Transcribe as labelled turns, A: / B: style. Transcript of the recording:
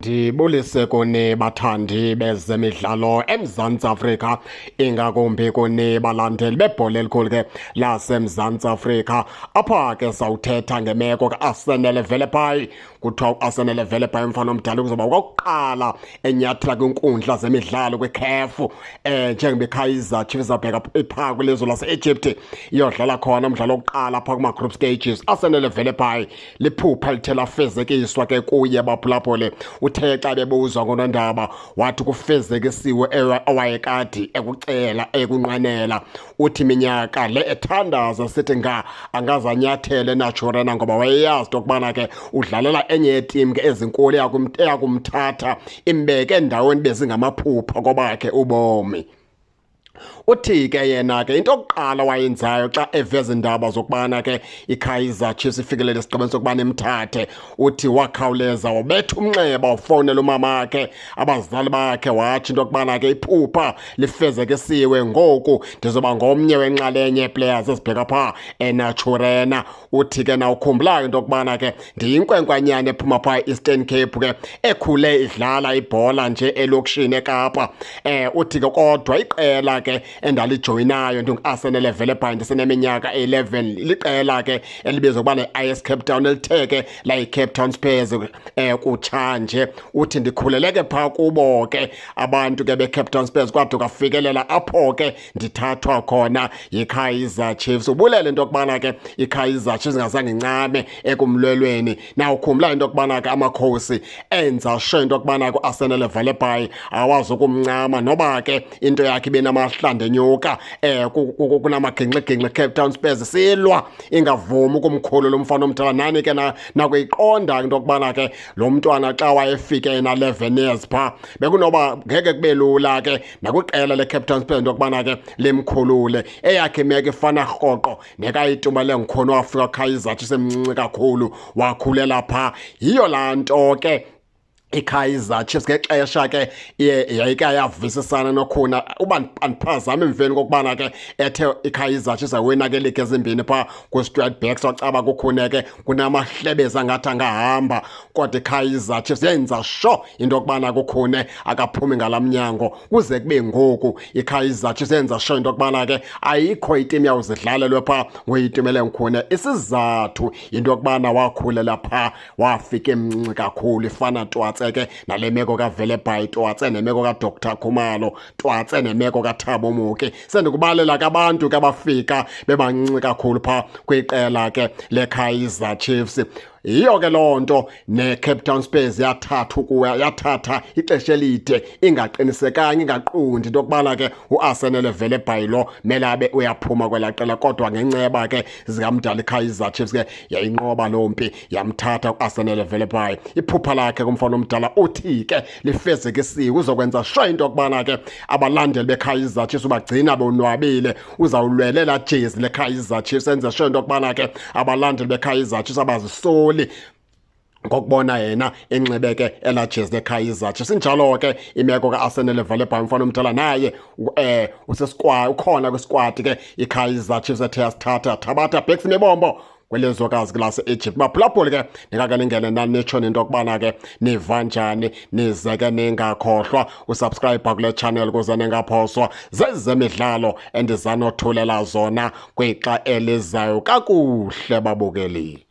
A: Ndibulise kuni bathandi bezemidlalo eMzantsi Afrika, ingakumbi kuni balandeli bebhola elikhulu ke laseMzantsi Afrika. Apha ke sawuthetha ngemeko kaArsenal Velebayi. Kuthiwa uArsenal Velebayi umfana omdala kuzoba okokuqala enyathela kwiinkundla zemidlalo kwiCAF, njengoba iKaizer Chiefs izawubheka phaa kwilizwe lase-Egypt iyodlala khona umdlalo wokuqala phaa kuma-group stages. Arsenal Velebayi liphupha lithe lafezekiswa ke kuye baphulaphule. Uthe xa bebuzwa ngonondaba wathi kufezekisiwe awayekade ekucela ekunqwenela. Uthi minyaka le ethandaza sithi nga angazanyathele eNaturena ngoba wayeyazi into yokubana ke udlalela enye yetim ke ezinkulu eyakumthatha imbeke endaweni bezingamaphupha kobakhe ubomi. Uthi ke yena ke into yokuqala wayenzayo xa eveza iindaba zokubana ke iKaizer Chiefs ifikelele esigqibeni sokubana imthathe, uthi wakhawuleza wabetha umnxeba wafowunela umamakhe, abazali bakhe, watsho into yokubana ke iphupha lifezekisiwe, ngoku ndizoba ngomnye wenxalenye yeeplayers ezibheka phaa eNaturena. Uthi ke nawukhumbulayo into yokubana ke ndiyinkwenkwanyana ephuma phaa e-Eastern Cape ke ekhule idlala ibhola nje elokishini eKapa. Uthi ke kodwa iqela ke endalijoyinayo ndingu-Arsenal Velebayi ndiseneminyaka 11 liqela ke elibizwa ukuba le-IS Cape Town elithe ke layi-Cape Town Spurs kutshanje. Uthi ndikhulele ke phaa kubo ke abantu ke be-Cape Town Spurs kwade kwafikelela apho ke ndithathwa khona yiKaizer Chiefs. Ubulele into yokubana ke iKaizer Chiefs ingazange incame ekumlwelweni. Nawukhumbula into yokubana ke amakhosi enza sure into yokubana ke uArsenal Velebayi awazi ukumncama noba ke into yakhe ibe namahlanda enyuka, kunamagingxigingxi Cape Town Spurs silwa ingavumi ukumkhulula umfana omdala. Nani ke nakuyiqonda into yokubana ke lo mntwana xa wayefike ena 11 years phaa bekunoba ngeke kube lula ke nakwiqela le-Cape Town Spurs into yokubana ke limkhulule. Eyakhe imeko ifana rhoqo nekaYitumeleng Khune wafika Kaizer Chiefs emncinci kakhulu wakhulela phaa. Yiyo laa nto ke iKaizer Chiefs ngexesha ke iye yayike yavisisana noKhune, uba andiphazami, emveni kokubana ke ethe iKaizer Chiefs yawina ke league ezimbini phaa kwiStewart Baxter, wacaba kuKhune ke kunamahlebezi angathi angahamba, kodwa iKaizer Chiefs yenza sure into yokubana kuKhune akaphumi ngalaa mnyango kuze kube ngoku. iKaizer Chiefs yenza sure into yokubana ke ayikho itim yawuzidlalelwe phaa ngoYitumeleng Khune. Isizathu yinto yokubana wakhulela phaa, wafika emncinci kakhulu. Ifana twatse ke nale meko kaVelebayi, twatse nemeko kaDr Khumalo, twatse nemeko kaThabo Mooki. Sendikubalela ke abantu ke abafika bebancinci kakhulu phaa kwiqela ke leKaizer Chiefs. Yiyo ke loo nto ne-Cape Town Spurs yathatha ukuya yathatha ixesha elide ingaqinisekanga, ingaqondi into yokubana ke uArsenal Velebayi lo mele abe uyaphuma kwelaa qela, kodwa ngenceba ke zikamdala iKaizer Chiefs ke yayinqoba loo mpi, yamthatha uArsenal Velebayi. Iphupha lakhe kumfana omdala uthi ke lifezekisiwe, uzokwenza sure into yokubana ke abalandeli beKaizer Chiefs ubagcina bonwabile, uzawulwelela jezi leKaizer Chiefs, enze sure into yokubana ke abalandeli beKaizer Chiefs abazisoli ngokubona yena enxibe ke elaa jezi leKaizer Chiefs. Injalo ke imeko kaArsenal Velebayi, umfana omdala naye usesquad, ukhona kwisquad ke iKaizer Chiefs ethe yasithatha thabatha bhekisa imibombo kwelizwekazi lase-Egypt. Baphulaphuli ke nikake ningene nanitsho into yokubana ke niva njani, nize ke ningakhohlwa usubscribe kule channel ukuze ningaphoswa zezemidlalo endizanothulela zona kwixa elizayo. Kakuhle babukeli.